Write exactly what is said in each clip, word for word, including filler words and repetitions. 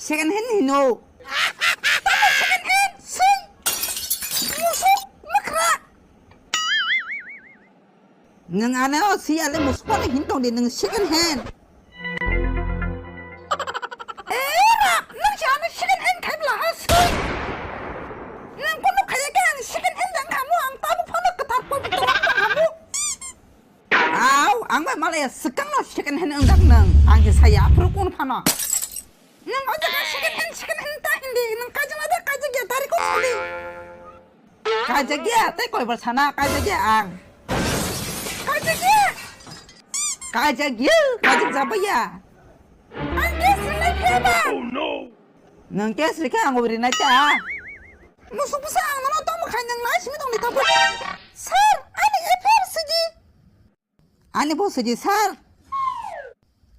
Second hand hino. Second hand, sing. Musuk, makra. Nwng ano si ale musuk ano hin tong di nwng second hand. Era, nwng si ano second hand khai bla ha sing. Nwng kono khaya ke ang second hand jang khamu ang tamu phano ketar pabitro ang khamu. Au, ang bai malaya swkang no second hand wngjak nwng. Ang je saya aphuru kun phano. Nwng o jaga second hand, second hand ta hindi. Nwng kaijak na da, kaijak ya, dari ko sadi. Kaijak ya, tei koi bar sana, kaijak ya ang. Kaijak ya. Kaijak ya, kaijak jaba ya. Ang gas rinai pheba. Nwng gas rikha ang rinai ta. Musuk bwsa ang nono tongma khai nwng nai simi tong di tongma. Sir, ani F I R sidi. Ani bo sidi, sir.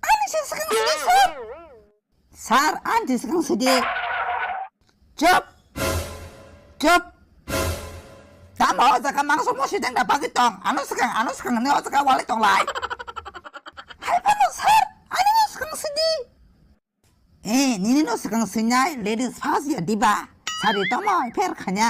Ani se swkang sidi, sir. Sir, ani se swkang sidi. Chup. Chup. Tamo o jaga mangso mo sideng da bagwi tong. Ano swkang, ano swkang ni o jaga wali tong lai. Hai phano, sir, ani no swkang sidi. Eh, nini no swkang swinai ladies first ya diba? Sari tongmo F I R khanya.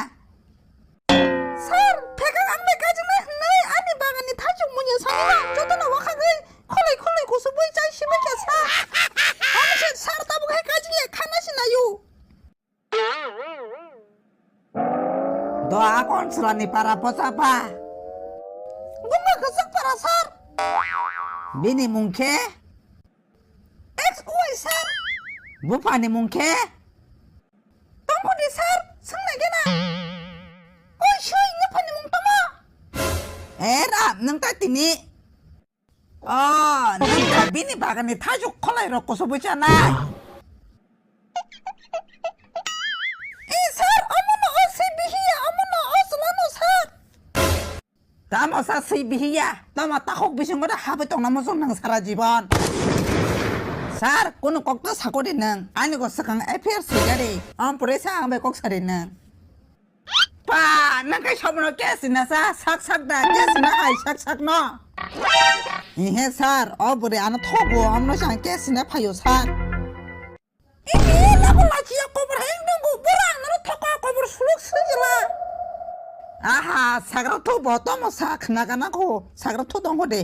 Sir, phekang ang bai kajingna hwnwi ani baganni thaichuk munya sanina jotono wakhagwi kholai kholai kusubui chai sibui kha sir. Ani se sir tabuk hai kajing ya khana sinayu. Do akon sulani para pochapa. Bunga kwchak para sir. Bini mung khe? X Y sir. Buphani mung khe? Tongkhorni sir, swngnai gena. Oi sui, nwphani mung tamo? Era, nwng ta tini. Oh, nwng ta bini baganni thaichuk kholai rok kusu bwchanai. Eh sir, omono o sui bihiya, omono o chwlano sir. Tamo sa sui bihiya, tamo takhuk bisingo da habwi tongna muchung nang sara jibon. Sir, kunu kok ta sako de nang, ani go swkang F I R sui gari, om pore sa ang bai kok sari nang. Pa, nang kai sobono case na sa, sak sak da, case na hai sak sak no. Ihe sir, o bore ano thogo, omno sa case na phayo sir. Ini lagu lachi ya kobor hai nunggu, bora ano thogo kobor suluk sujila. Aha, sagra thu bo tomo sa khna gana ko, sagra thu dong de.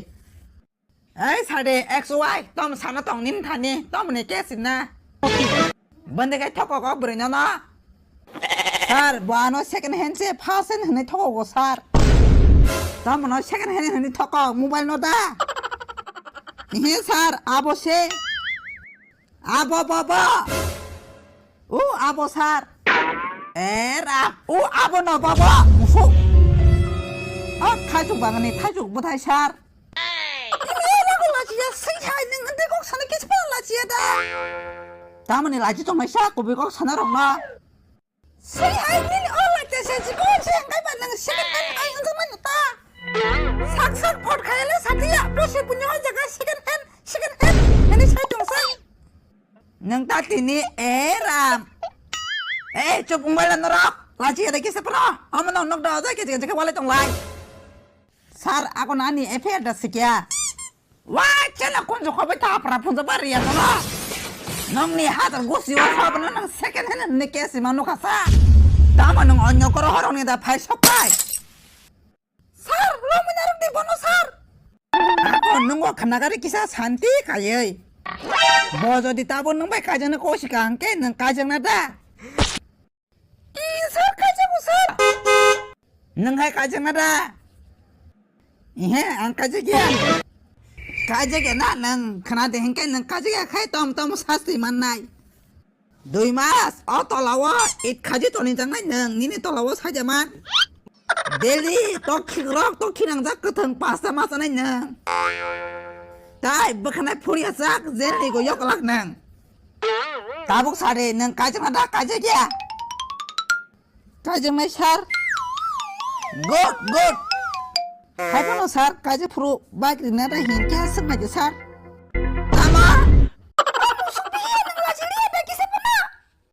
Ei sade X Y, tom sana tong nin thani, tom ni ke sinna. Bande kai thoko ko bwrwi no no. Sir, bo ano second hand se first hand hwnwi thoko go sir. Tom no second hand hwnwi thoko mobile no da. He sir, abo se. Abo bo bo. O abo sir. Era, o abo no bo bo. Musuk. O thaichuk bagani thaichuk bwthai sir. Ini lagu lachiya sing hai ning ande kok sana kis pa lachiya da. Tamani lachi tong mai sa kubi kok sana rok na. Sing hai ning o lachiya se jiko se ang kai ba nang second hand ai ang man ta. Sak sak phot khai le satiya posi punyo jaga second hand second hand ini sai tong sai. Nang ta tini eram. Eh, chup ungbai la norok. Lachiya de kisa pro. Omo nong nok da ja kisa kisa wale tong lai. Sir, ako nani F I R da sikya. Wa, chela kunjo khobai ta pra phunjo bari ya kono. Nong ni hazar gusi wa sabana nang second hand ni case ma nukha sa. Tama nong onyo koro horong ni da phai sok pai. Sir, romwi narok di bono sir. Ako nungo khanagari kisa santi kayai. Bo jodi tabo nung bai kajana kosi kang ke nang kajana da. Ih, sir, kajago, sir. Nwng hai kajakna da? Ihe, ang kajak ya. Kajak ya na nwng? Khna de hinkhe nwng kajak ya khai tom tom sasti mannai. Dui mas, o tola o it khaji toni jangnai nwng, nini tola o sajaman. Delhi, tok khikrok, tok khinangjak kwthwng pasta ma chanai nwng. Tai bwkhanai phuri achak, jelni go yoklak nwng. Tabuk sade, nwng kaijakna da, kaijak ya? Kaijaknai sir. Good, good. Hai phano sir, kaijak phuru bike rina da hinkhe swknai de sir.